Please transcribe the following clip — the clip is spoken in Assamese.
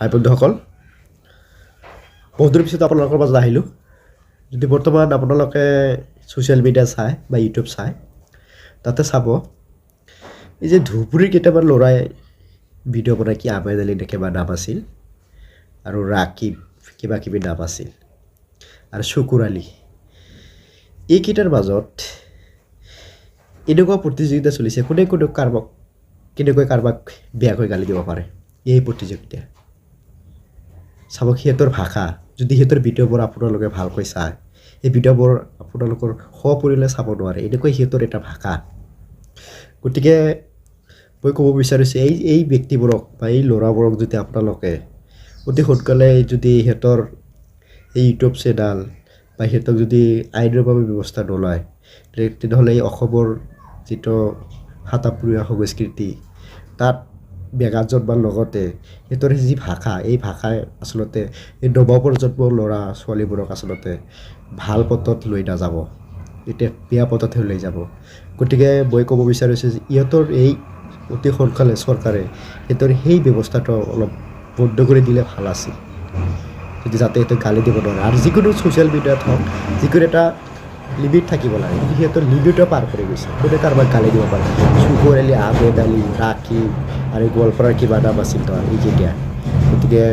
হাই বন্ধুসকল, বহুত দিনৰ পিছত আপোনালোকৰ মাজত আহিলোঁ। যদি বৰ্তমান আপোনালোকে ছ'চিয়েল মিডিয়া চায় বা ইউটিউব চায়, তাতে চাব এই যে ধুবুৰীৰ কেইটামান ল'ৰাই ভিডিঅ' বনাই, কি আবেদ আলী নে কিবা নাম আছিল আৰু ৰাকিব কিবা কিবি নাম আছিল আৰু শুকুৰ আলী, এইকেইটাৰ মাজত এনেকুৱা প্ৰতিযোগিতা চলিছে, কোনে কোনে কাৰোবাক কেনেকৈ কাৰোবাক বেয়াকৈ গালি দিব পাৰে। এই প্ৰতিযোগিতা চাব, সিহঁতৰ ভাষা, যদি সিহঁতৰ ভিডিঅ'বোৰ আপোনালোকে ভালকৈ চায়, এই ভিডিঅ'বোৰ আপোনালোকৰ সপৰিয়ালে চাব নোৱাৰে, এনেকৈ সিহঁতৰ এটা ভাষা। গতিকে মই ক'ব বিচাৰিছোঁ, এই ব্যক্তিবোৰক বা এই ল'ৰাবোৰক যদি আপোনালোকে অতি সোনকালে যদি সিহঁতৰ এই ইউটিউব চেনেল বা সিহঁতক যদি আইনৰ বাবে ব্যৱস্থা নলয়, তেনেহ'লে এই অসমৰ যিটো সাতামপুৰীয়া সংস্কৃতি, তাত ব্যাঘাত জন্মাৰ লগতে সিহঁতৰ যি ভাষা, এই ভাষাই আচলতে এই নৱপ্ৰজন্মৰ ল'ৰা ছোৱালীবোৰক আচলতে ভাল পথত লৈ নাযাব, এতিয়া বেয়া পথতহে লৈ যাব। গতিকে মই ক'ব বিচাৰিছোঁ যে ইহঁতৰ এই অতি সোনকালে চৰকাৰে সিহঁতৰ সেই ব্যৱস্থাটো অলপ বন্ধ কৰি দিলে ভাল আছিল, যদি যাতে সিহঁতক গালি দিব নোৱাৰে। আৰু যিকোনো ছ'চিয়েল মিডিয়াত হওক, যিকোনো এটা লিমিট থাকিব লাগে, কিন্তু সিহঁতৰ লিমিটো পাৰ কৰি গৈছে। কোনে কাৰোবাক গালি দিব পাৰে? শুকুৰ আলী, আবেদ আলী, ৰাকিব আৰু গোৱালপাৰাৰ কিবা নাম আছিল তো এইকেইটা। গতিকে